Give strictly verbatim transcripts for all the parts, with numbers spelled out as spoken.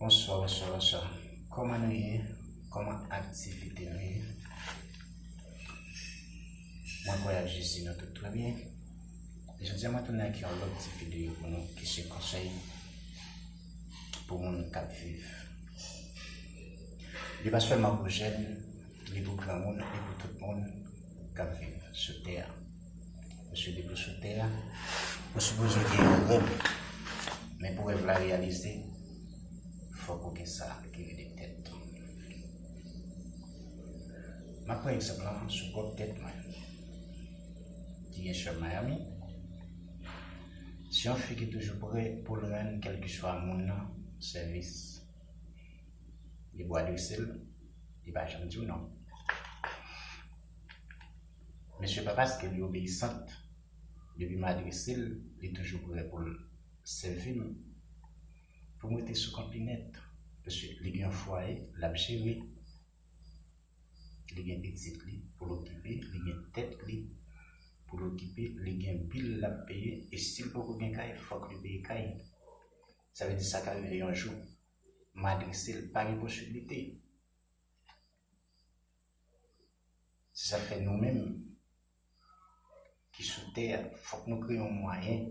Bonswa, bonswa, bonswa. Kòman nou ye? Kòman aktivite nou ye? Mwen kwè ak Jezi nou tout trè byen. Jodi a mwen tounen ak yon lòt ti videyo pou nou ki se konsèy pou moun k ap viv. Li pa sèlman pou jèn, li pou granmoun, li pou tout moun k ap viv sou tè a. Paske depi w sou tè a, ou sipoze gen yon rèv. Men pou rèv la reyalize, fòk ou gen sa ki rele tèt. M ap pran egzanp lan sou pwòp tèt mwen, ki gen sè Miami. Se yon fi ki toujou prè pou l rann kèlkeswa moun nan sèvis. Depi w adrese l, li pa janm di w non. Men se pa paske li obeyisant, depi m adrese l, li toujou prè pou l sèvi m. Pou m rete sou kont li nèt, paske li gen yon fwaye l ap jere, li gen pitit li pou l okipe, li gen tèt li pou l okipe, li gen bil l ap peye, e si l poko gen kay, fòk li peye kay. Sa vle di sa ka rive yon jou, m adrese l, pa gen posiblite. Se sa k fè nou menm ki sou tè a, fòk nou kreye yon mwayen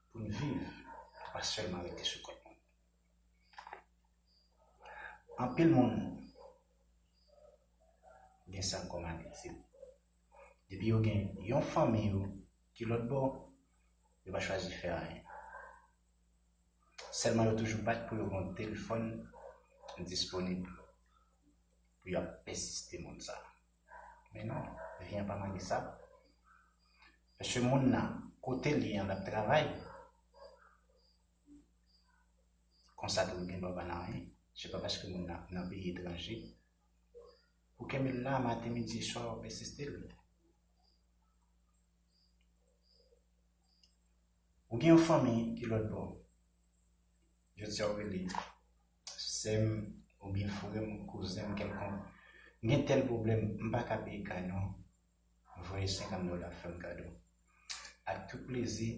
pou n viv, pa sèlman rete sou kont nou. Anpil moun gen sa kòm abitid. Depi yo gen yon fanmi yo ki lòt bò, yo pa chwazi fè anyen. Sèlman yo toujou bat pou yo gen yon telefòn disponib pou y ap pèsiste moun sa. Men non, vi an pa mande sa. Paske moun nan, kote li an, l ap travay. Konsa tou, li gen dwa pa nan anyen. Se pa paske moun nan nan peyi etranje. Ou kenbe l la, maten, midi, swa, w ap pèsiste l. Ou gen yon fanmi ki lòt bò. Jodi a w rele sè m oubyen frè m, kouzen m kèlkonk. M gen tèl pwoblèm, m pa ka peye kay non. Voye senkant dola, fè m kado. Ak tout plezi,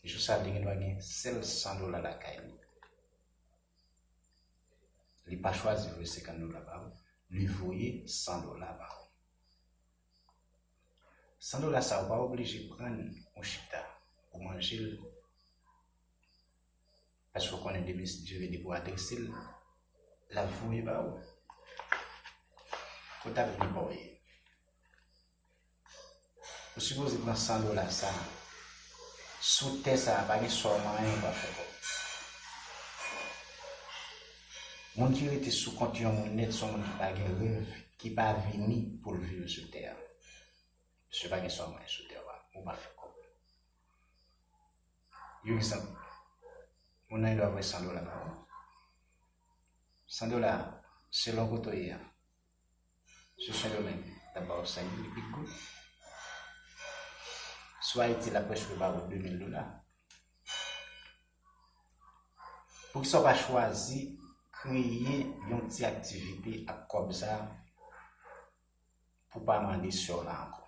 jou sa li gen dwa gen sèl san dola lakay li. Li pa chwazi voye senkant dola ba ou, li voye san dola ba ou. San dola sa, ou pa oblije pran l, ou chita, ou manje l. Paske w konnen demen si Dye vle depi w adrese l, l ap voye ba ou. Kote ap vini pa w ye. Ou sipoze pran san dola sa. Sou tè sa, pa gen sa w manyen ou pa fè kòb. Moun ki rete sou kont yon moun nèt, se yon moun ki pa gen rèv, ki pa vini pou l viv sou tè a. Misye pa gen sa w manyen sou tè a, ou pa fè kòb. Yon egzanp, moun nan gen dwa voye san dola ba ou. San dola, selon kote w ye a, sou Sendomeng, l ap ba w senk mil e pik goud. Sou Ayiti, l ap prèske ba w de mil dola. Poukisa w pa chwazi kreye yon ti aktivite ak kòb sa pou pa mande sè w la ankò?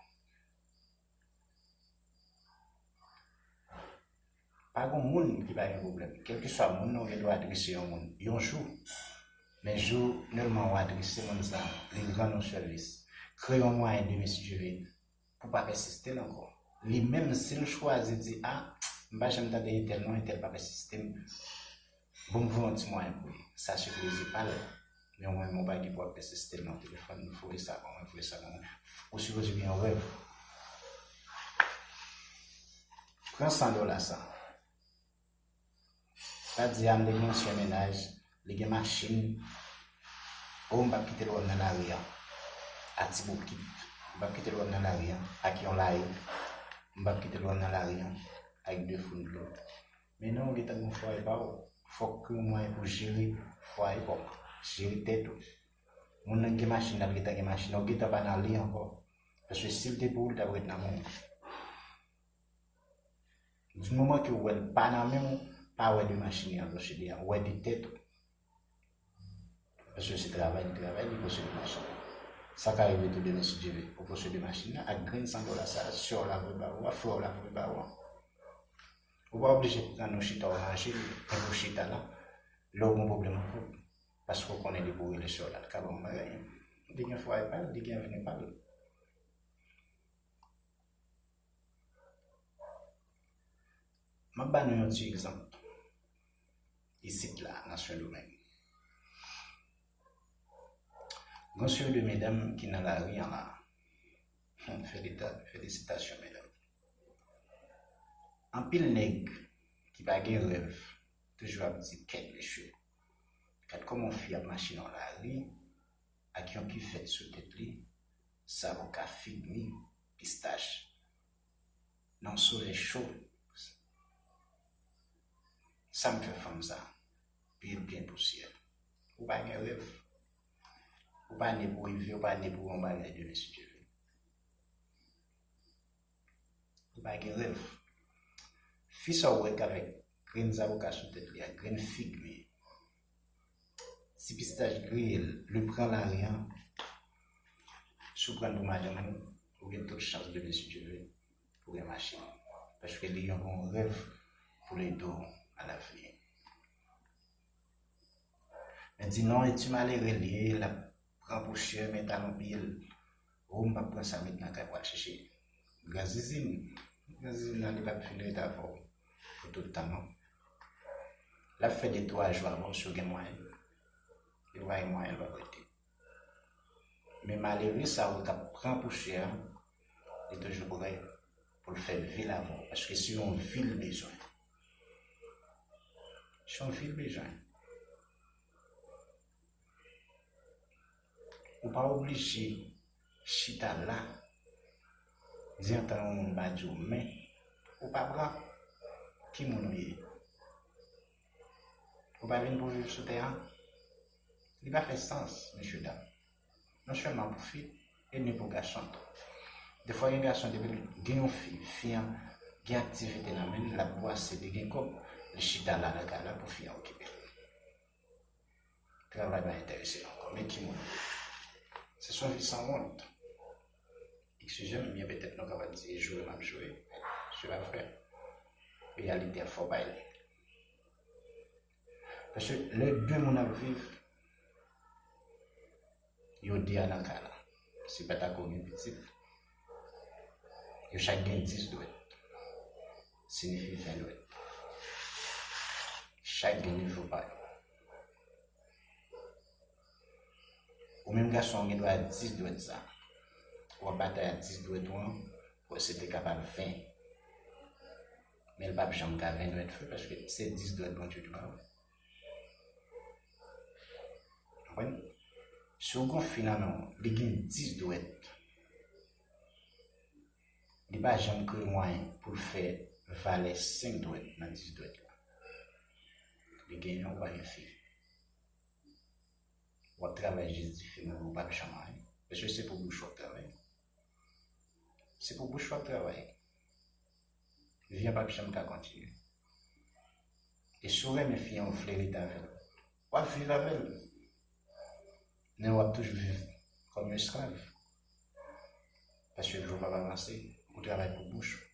Pa gen moun ki pa gen pwoblèm. Kèlkeswa moun nan, ou gen dwa adrese yon moun yon jou. Men jounèlman ou adrese moun sa, li rann ou sèvis. Kreye yon mwayen demen si Dye vle pou pa pèsiste l ankò. Li menm, si l chwazi di, a, m pa janm tande entèl non, entèl pa pèsiste m. Bon, m voye yon ti mwayen pou li. Sa se plezi pa l. Men ou menm ou pa gen pou w ap pèsiste l nan telefòn, voye sa ban mwen, voye sa ban mwen. Ou sipoze gen yon rèv. Pran san dola sa. Pa di, a, m te gen yon ansyen mennaj, li gen machin. O, m p ap kite l wè m nan lari a a ti bokit. M p ap kite l wè m nan lari a ak yon laye. M p ap kite l wè m nan lari a ak de foun dlo. Men non, ou gentan gen yon fwaye pa w. Fòk ou kreye yon mwayen pou jere fwaye pa w, jere tèt ou. Moun nan gen machin, l ap gentan gen machin, ou gentan pa nan li ankò. Paske si l te pou ou, li t ap ret nan men w. Di moman ke ou wè l pa nan men w, pa wè de machin li an posede a, wè de tèt ou. Paske se travay li travay, li posede machin nan. Sa ka rive tou demen si Dye vle. Ou posede machin nan ak grenn san dola sa, sè w la voye ba ou a, frè w la voye ba ou a. Ou pa oblije pran yon chita w manje l, epi w chita la. Lè w gen yon pwoblèm ankò, paske w konnen depi w rele sè w la, l ka ba w yon bagay. Li gen fwaye pa l, li gen avni pa l. M ap ba nou yon ti egzanp. Isit la, nan Sendomeng. Gon seri de medam ki nan lari an la. Hmm, felita-, felisitasyon, medam. Anpil nèg ki pa gen rèv toujou ap di, "Kèt mesye, gad kòman yon fi ap mache nan lari ak yon kifèt sou tèt li, zaboka, fig mi, pistach, nan solèy cho. Sa m fè fanm sa?" Pye l plen pousyè. Ou pa gen rèv. Ou pa ne pou rive, ou pa ne pou yon bagay demen, si Dye vle. Ou pa gen rèv. Fi sa w wè k avèk grenn zaboka sou tèt li ak grenn fig mi, ti pistach griye l, li pran lari an, si w pran l pou madanm ou, ou gen tout chans demen, si Dye vle, pou gen machin. Paske li gen yon rèv pou l ede w alavni. Men di non, e ti malere l ye, l ap pran pousyè, men talon pye l. O, m p ap pran sa met nan kay pou al chèche gran zizin. Gran zizin nan, li p ap fin rete avè w pou tout tan, non. L ap fè de twa jou avè w si w gen mwayen. Li pa gen mwayen, l p ap rete. Men malere sa yo k ap pran pousyè a, li toujou prè pou l fè vi l avè w, paske se yon vi l bezwen. Se yon vi l bezwen. Ou pa oblije chita la, di antan yon moun pa di w men, ou pa pran. Ki moun ou ye? Ou pa vin pou viv sou tè a? Li pa fè sans, mesye dam. Non sèlman pou fi, e ni pou gason tou. Defwa gen gason, depi l gen yon fi, fi an gen aktivite nan men l, l ap bwase, li gen kòb, li chita la nan kay la pou fi an okipe l. Travay pa enterese l ankò. Men ki moun? Se yon vi sanwont. Eskize m, byen petèt nou kapab di e joure m ap joure. Se pa vre. Reyalite a fò bay li. Paske lè de moun ap viv, yo de a nan kay la. Si pa ta ko gen pitit, yo chak gen dis dwèt. Siyifi ven dwèt. Chak gen nivo pa yo. Ou menm gason, ou gen dwa dis dwèt sa. W ap batay ak dis dwèt ou an, pou w eseye te kapab ven. Men l p ap janm ka ven dwèt fre, paske se dis dwèt Bondye te ba w. Konprann? Si w gon fi nan men w, li gen dis dwèt. Li pa janm kreye mwayen pou l fè valè senk dwèt nan dis dwèt la. Li genyen, ou pa gen fi. W ap travay jis di fi mwen, ou p ap janm anyen. Mesye, se pou bouch w ap travay. Se pou bouch w ap travay. Vi an p ap janm ka kontinye. E si w renmen fi an, ou vle rete avè l, w ap viv avè l. Men w ap toujou viv kòm yon esklav. Paske vi w p ap avanse, ou travay pou bouch ou.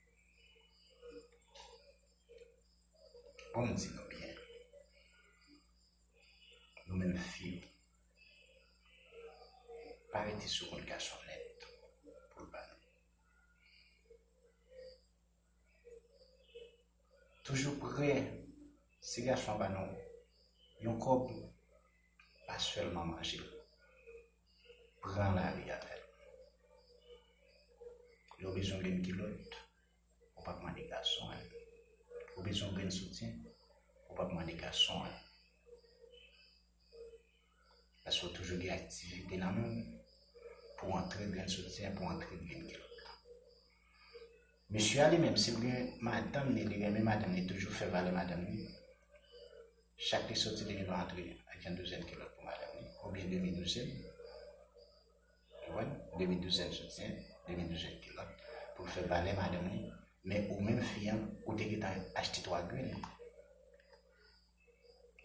Bon, m di nou byen. Nou menm fi yo, pa rete sou kont gason nèt pou l ba nou. Toujou prè, si gason an ba nou yon kòb, pa sèlman manje l. Pran lari avè l. Lè w bezwen grenn kilòt, ou p ap mande gason an. Ou bezwen grenn soutyen, ou p ap mande gason an. Paske w toujou gen aktivite nan men w pou antre grenn soutyen, pou antre grenn kilòt. Mesye a li menm, si l gen madanm ni, li renmen madanm ni, toujou fè valè madanm ni. Chak li soti, li gen dwa antre ak yon douzèn kilòt pou madanm ni, oubyen demi douzèn. Ou konprann? Demi douzèn soutyen, demi douzèn kilòt, pou l fè valè madanm ni. Men ou menm fi an, ou te gentan achte twa grenn.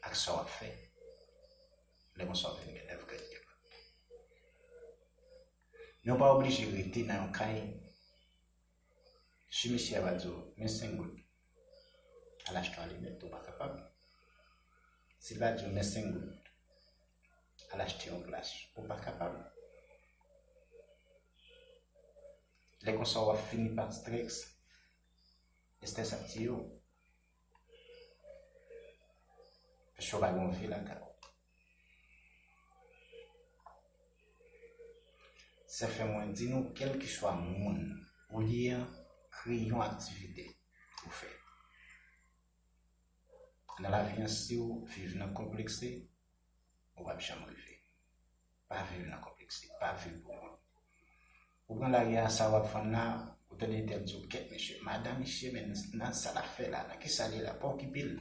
Ak sa w ap fè lè konsa w vin gen nèf grenn kilòt. Men w pa oblije rete nan yon kay. Si mesye a va di w, "Men senk goud, al achte yon alimèt," ou pa kapab. Si l pa di w men senk goud, al achte yon glas, ou pa kapab. Lè konsa w ap fini pa strès, strès ap tiye w. Paske w pa gen yon vi lakay ou. Sa fè mwen di nou, kèlkeswa moun ou ye an, kreye yon aktivite pou w fè. Nan lavi an, si w viv nan konplekse, ou p ap janm rive. Pa viv nan konplekse, pa viv pou kont. Ou pran lari a, sa w ap vann la, ou tande entèl di w, kèt mesye, madan misye, men nan sa l ap fè la, nan kisa l ye la, pa okipe l.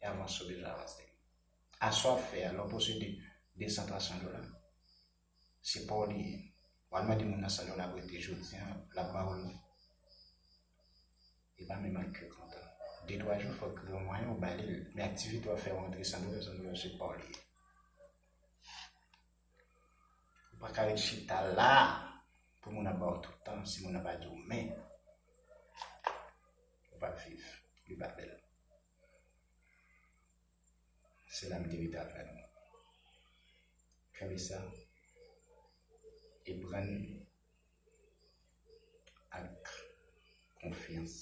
E avanse w bezwen avanse. Aswè w ap fè a, lè w posede de san, twa san dola, se pa w li ye. W al mande moun nan san dola pou rete jodi a, l ap ba w li. E pa menm ak kè kontan. De twa jou, fò w kreye yon mwayen ou ba li l. Men aktivite w ap fè, w antre san dola, san dola, se pa w li ye. Ou pa ka ret chita la pou moun ap ba w tout tan, si moun nan pa di w men, ou p ap viv, li pa bèl. Se la m te rete avè nou. Kenbe sa e pran ak konfyans.